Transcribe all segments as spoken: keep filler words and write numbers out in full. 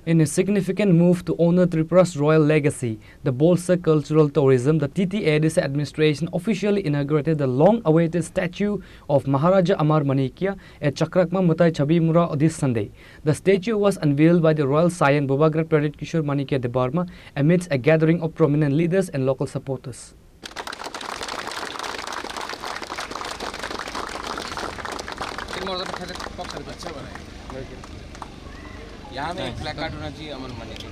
In a significant move to honor Tripura's royal legacy, the bolster cultural tourism, the T T A D C administration officially inaugurated the long-awaited statue of Maharaja Amar Manikya at Chakrakma Mutai Chabimura this Sunday. The statue was unveiled by the royal scion Bubagra Pradyut Kishore Manikya Debbarma amidst a gathering of prominent leaders and local supporters. यहाँ में एक प्लेकार्ड होना चाहिए अमर मणि के।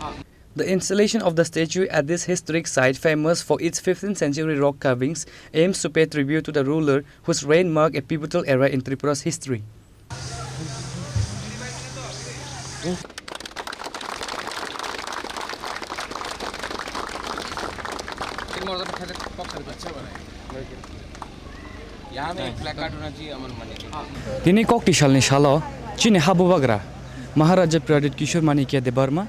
The installation of the statue at this historic site, famous for its fifteenth century rock carvings, aims to pay tribute to the ruler whose reign marked a pivotal era in Tripura's history. यहाँ में एक प्लेकार्ड होना चाहिए अमर मणि के। Tini kokti salni salo chini ha bubagra Maharaja Pradyut Kishore Manikya Debbarma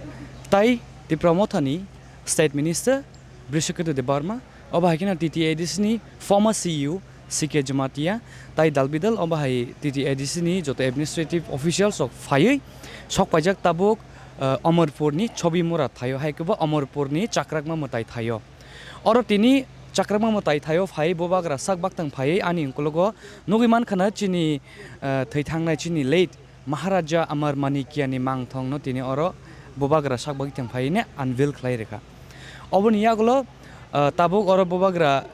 tai Tipra Mothani State Minister Brishaketu Debbarma, obo hai kheno T T A D C ni former C E O C K Jamatia tai dalbidal obo hai T T A D C ni joto administrative officials rok phaiwi sok paijak tabuk, eh, Amarpur ni Chobimura thaio, hai khe bo Amarpur ni Chakrakma Mwtai thaio. Oro tini Chakrakma Mwtai thaio phai bubagra sak baktang phaiwi ani ukologo nugwi mankha na chini, eh, thwi thangnai chini late Maharaja Amar Manikya ni mangthong no tini oro bubagra sak baktang phaiwi ne unveil khlai rwkha. Oboni yagulo, ah, tabuk oro bubagra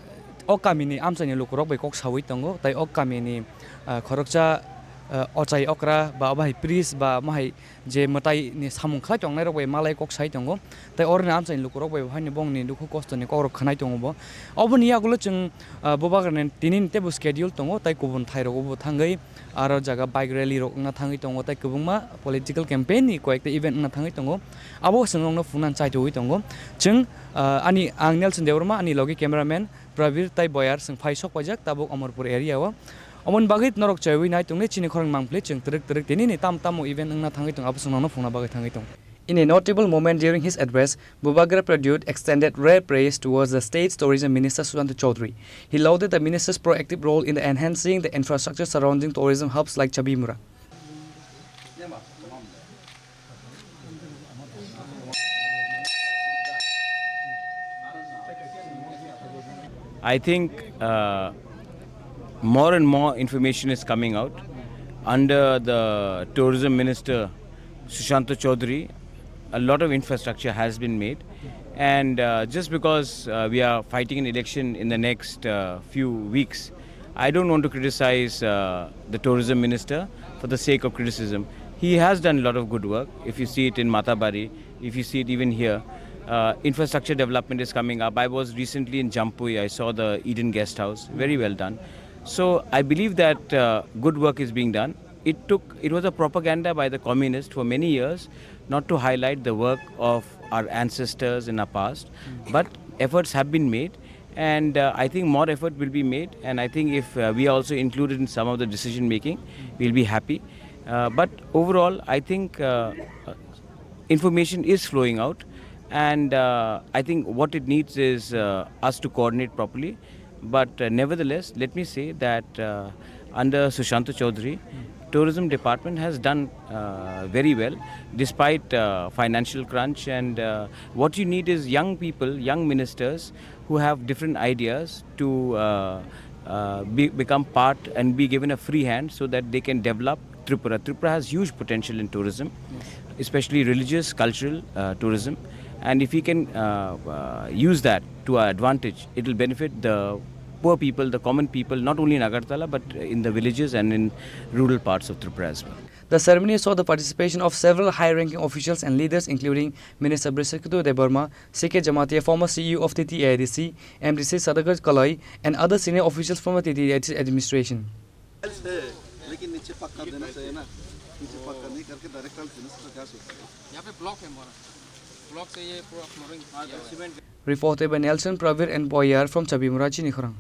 o kamini amchaini lukurok bai kok saui tongo, tai o kamini, ah, khoroksa, ah, ochai okra ba obo hai priest ba omo hai je mwtai ni samung khlai tongnai rok bai malai kok sai tongo, tai oroni amchaini lukurok bai bo haino bongni dukhu kosto ni kokrok khwnai tongo bo. Oboni yagulo chwng, ah, bubagra ni tini ni teibo schedule tongo, tai kubun thai rogo bo thangwi aro jaga bike rally rok wngna thangwi tongo, tai kwbangma political campaign ni koyekta event wngna thangwi tongo. Abo chwng nokno phunukna chaitugwi tongo. Chwng, ah, ani, ang Nelson Debbarma, ani logi cameraman Prabir tai Boyar chwng phai sok paijak tabuk Amarpur area o. Omoni bagwi norok chaiwi nai tongnai chini khorang mangpli chwng twrwk twrwk tini ni tam tamo event wngna thangwi tongo, abo chwng nokno phunukna bagwi thangwi tongo. In a notable moment during his address, Bubagra Pradyut extended rare praise towards the state's tourism minister Sushanta Chowdhury. He lauded the minister's proactive role in the enhancing the infrastructure surrounding tourism hubs like Chabimura. I think uh, more and more information is coming out. Under the tourism minister, Sushanta Chaudhary, a lot of infrastructure has been made. And uh, just because uh, we are fighting an election in the next uh, few weeks, I don't want to criticize uh, the tourism minister for the sake of criticism. He has done a lot of good work. If you see it in Matabari, if you see it even here, uh, infrastructure development is coming up. I was recently in Jampui. I saw the Eden Guest House. Very well done. So I believe that uh, good work is being done. It took, it was a propaganda by the communists for many years not to highlight the work of our ancestors in our past, but efforts have been made, and uh, I think more effort will be made, and I think if uh, we are also included in some of the decision making, we'll be happy. Uh, but overall, I think uh, information is flowing out, and uh, I think what it needs is uh, us to coordinate properly. But uh, nevertheless, let me say that uh, under Sushanta Chaudhary, tourism department has done uh, very well despite uh, financial crunch. And uh, what you need is young people, young ministers who have different ideas to uh, uh, be, become part and be given a free hand so that they can develop Tripura. Tripura has huge potential in tourism, especially religious, cultural uh, tourism. And if we can uh, uh, use that to our advantage, it will benefit the poor people, the common people, not only in Agartala, but in the villages and in rural parts of Tripura as well. The ceremony saw the participation of several high-ranking officials and leaders, including Minister Brishaketu Debbarma, C K Jamatia, former C E O of T T A D C, M D C Sadagar Kalai, and other senior officials from the T T A D C administration. लेकिन नीचे पक्का देना चाहिए ना। नीचे पक्का नहीं करके डायरेक्ट टाइल्स देने से तो क्या सोचते हैं? यहाँ पे ब्लॉक है हमारा। ब्लॉक से ये पूरा फ्लोरिंग किया हुआ है। Reported by Nelson Pravir and Boyar from Chabimura, Chinikhorang.